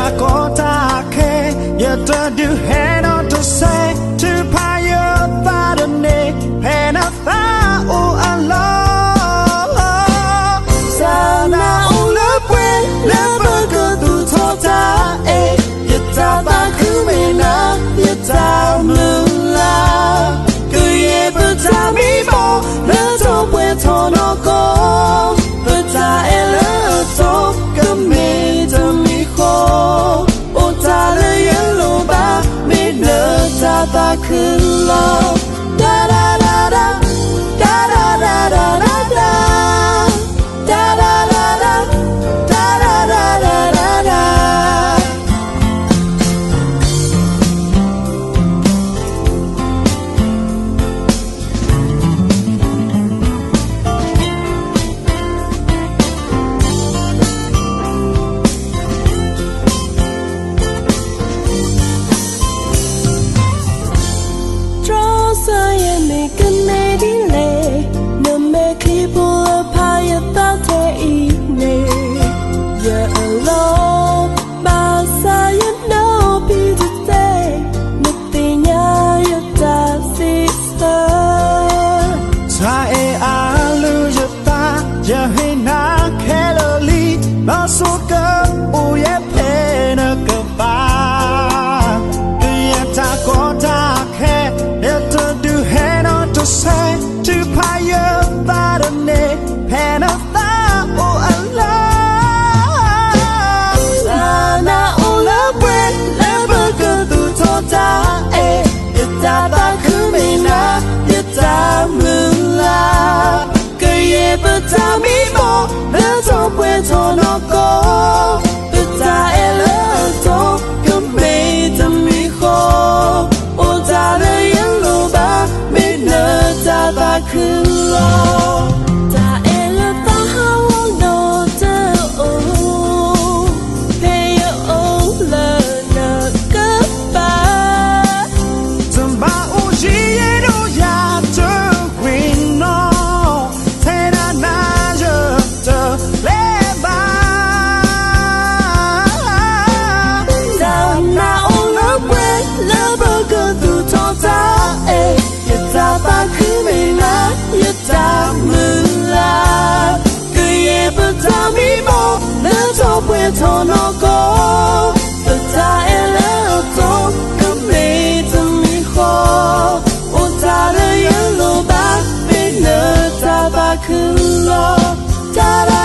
တၢ်ကီတၢ်ခဲ, ယတဒုးဟဲနီတစဲး, ထုးဖးယသးတန့ၢ်, ဖဲနသးအိၣ်အလီၢ်. တၢ်နာ်အိၣ်လၢပှဲၤ လၢပကသူၣ်ထီၣ်တၢ်အဲၣ်, ယတၢ်သးခုမ့ၢ်နၤ ယတၢ်မုၢ်လၢ်, ကယဲၢ်ပတၢ်မံမီၢ် လၢထီၣ်ပှဲၤထီၣ်နီၢ်ကီၢ်, ပတၢ်အဲၣ်လၢအတီ ကမ့ၢ်တမံၤဃီ, အိၣ်တၢ်လၢယလိၣ်ဘၣ် မ့ၢ်နတၢ်သးခုလီၤ. တၢ်တၢ်တၢ်တၢ်, တၢ်တၢ်တၢ်တၢ်တၢ်တၢ်, တၢ်တၢ်တၢ်တၢ်, တၢ်တၢ်တၢ်တၢ်တၢ်တၢ်. တြီဆၢယမ့ၢ်ကန့ၢ်ဒ်လဲၣ်, နမဲာ်ချံဖိလၢဖးယသးထဲအံၤန့ၣ်, ယအလီၢ်, ဘၣ်ဆၣ်ယနီၢ်ဖံးတတဲ, နသ့ၣ်ညါယတၢ်စံးဆၢ တၢ်အဲၣ်အလုၢ်ယသး, ယဟ့ၣ်နၤခဲလၢာ်လံ, နီၢ်ဆိကအိၣ်ယဲဖဲနကပၤ, ကယဲၢ်တၢ်ကီတၢ်ခဲ, ယတဒုးဟဲနီတစဲး, ထုးဖးယသးတန့ၢ်, ဖဲနသးအိၣ်အလီၢ်. တၢ်နာ်အိၣ်လၢပှဲၤ လၢပကသူၣ်ထီၣ်တၢ်အဲၣ်, ယတၢ်သးခုမ့ၢ်နၤ ယတၢ်မုၢ်လၢ်, ကယဲၢ်ပတၢ်မံမီၢ် လၢထီၣ်ပှဲၤထီၣ်နီၢ်ကီၢ်, ပတၢ်အဲၣ်လၢအတီ ကမ့ၢ်တမံၤဃီ, အိၣ်တၢ်လၢယလိၣ်ဘၣ် မ့ၢ်နတၢ်သးခုလီၤ. တၢ်အဲၣ်လၢသးဟးဂီၤနီတအိၣ်, ဖဲယအိၣ်လၢနကပၤ, တဘၣ်အိၣ်ယံၤယဲဒိၣ်ယၤတဂ့ၤနီၢ်, ထဲနၤနၤယတလဲၤဘၣ်. တၢ်နာ်အိၣ်လၢပှဲၤ လၢပကသူၣ်ထီၣ်တၢ်အဲၣ်, ယတၢ်သးခုမ့ၢ်နၤ ယတၢ်မုၢ်လၢ်, ကယဲၢ်ပတၢ်မံမီၢ် လၢထီၣ်ပှဲၤထီၣ်နီၢ်ကီၢ်, ပတၢ်အဲၣ်လၢအတီ ကမ့ၢ်တမံၤဃီ, အိၣ်တၢ်လၢယလိၣ်ဘၣ် မ့ၢ်နတၢ်သးခုလီၤ. တၢ်